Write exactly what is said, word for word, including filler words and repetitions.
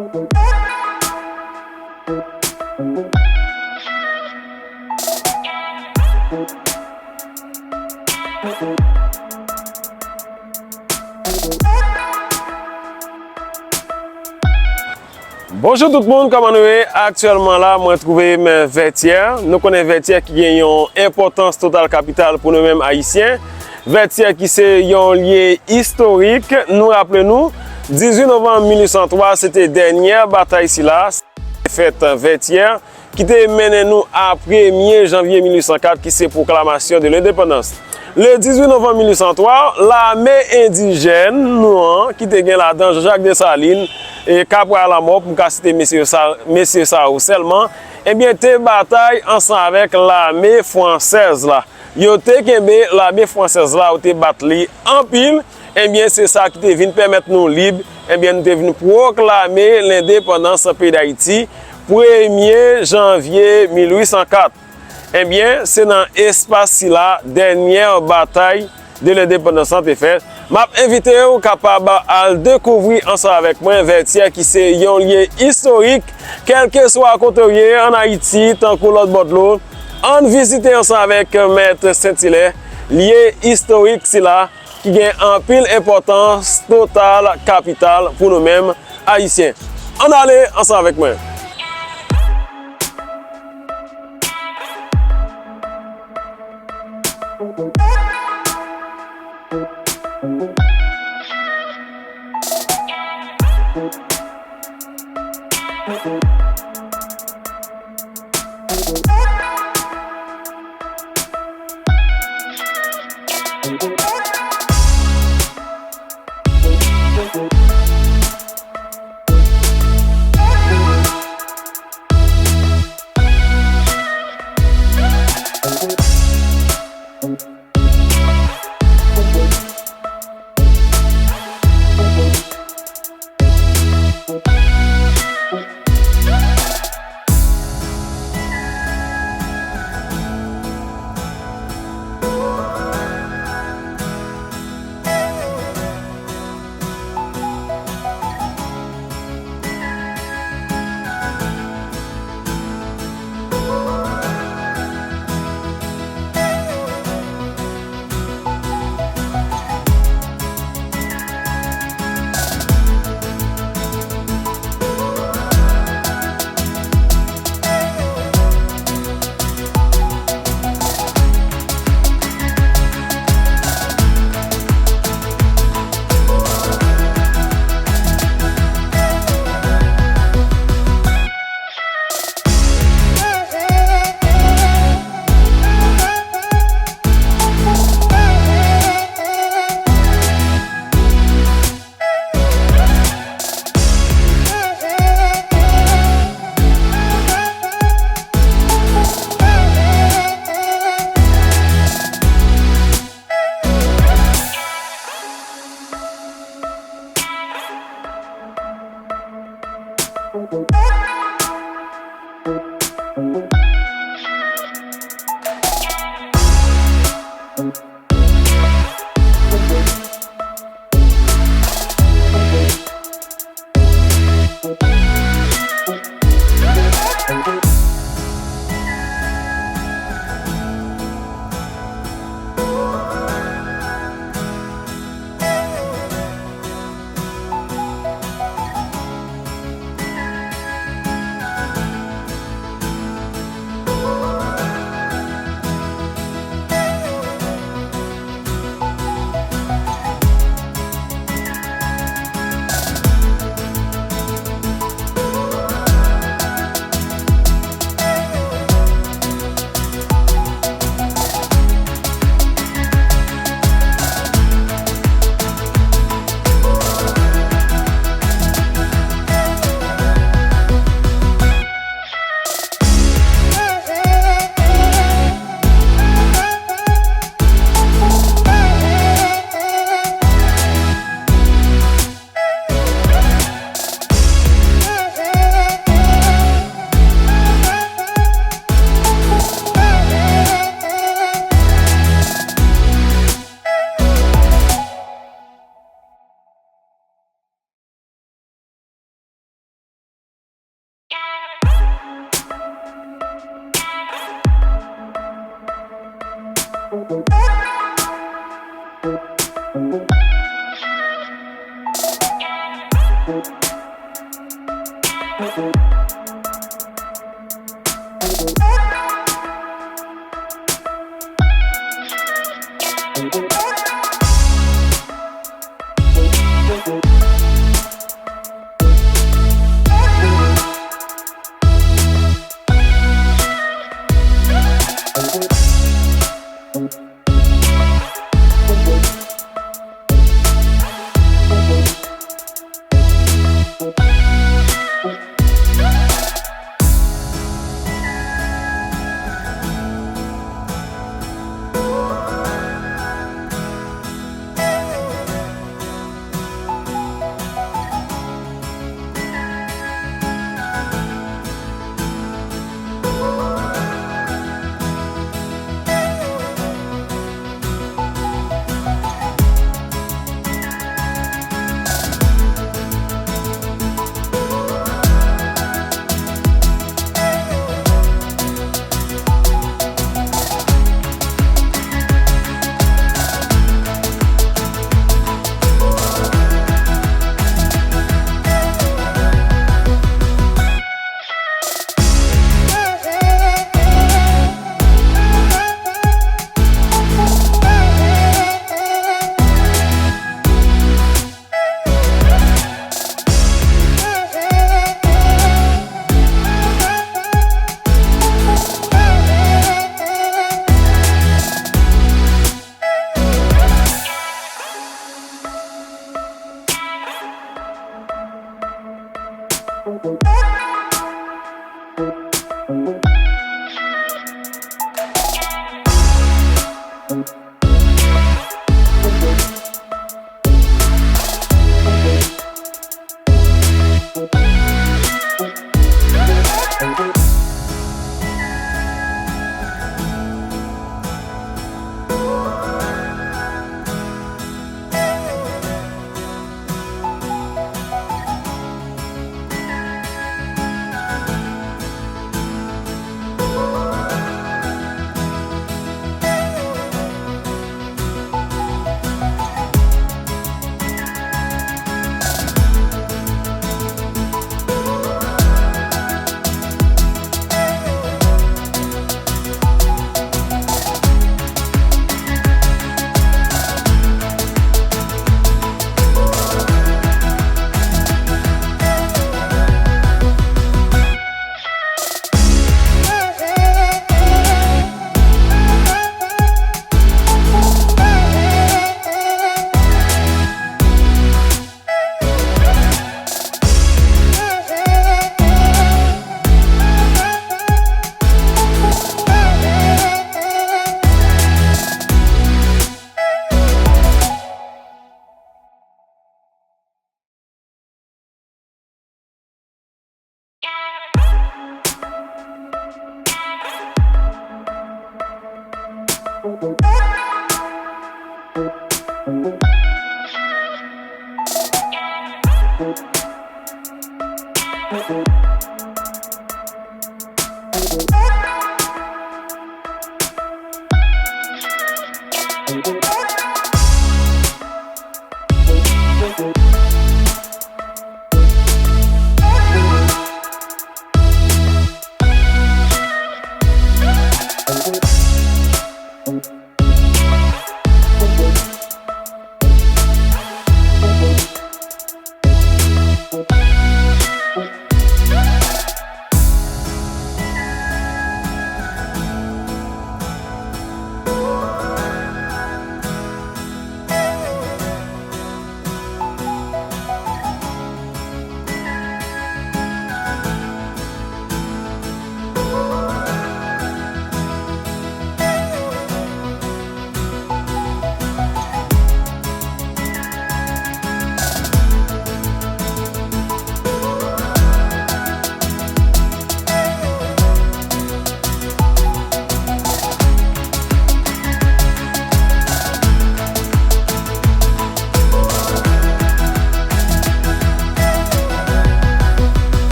Bonjou tout moun, kòman nou ye? Aktyèlman la, mwen twouve m Vètyè. Nou konnen Vètyè ki gen yon enpòtans total kapital pou nou menm Ayisyen. Vètyè ki se yon lye istorik. Nou raple nou, dizuit novanm mil uit san twa, se te dènyè batay sila, fèt Vètyè, ki te mennen nou a premye janvye mil uit san kat, ki se pwoklamasyon de lendepandans. Le dizuit novanm mil uit san twa, lame endijèn nou an, ki te gen ladan Jean-Jacques Dessalines e Cabral Lamothe, pou m ka site mesye sa, mesye sa yo sèlman, ebyen, te batay ansanm avèk lame fransèz la. Yo te kenbe lame fransèz la, yo te bat li anpil. Ebyen, se sa ki te vin pèmèt nou lib. Ebyen, nou te vin pwoklame lendepandans peyi Dayiti premye janvye mil uit san kat. Ebyen, se nan espas sila dènyè batay de lendepandans lan te fèt. M ap envite w kapab al dekouvri ansanm avèk mwen Vètyè, ki se yon lye istorik, kèlkeswa kote w ye ann Ayiti, tankou lòt bò dlo. Ann vizite ansanm avèk Mèt Sentilè lye istorik sila ki gen anpil enpòtans total kapital pou nou menm Ayisyen. Ann ale ansanm avèk mwen.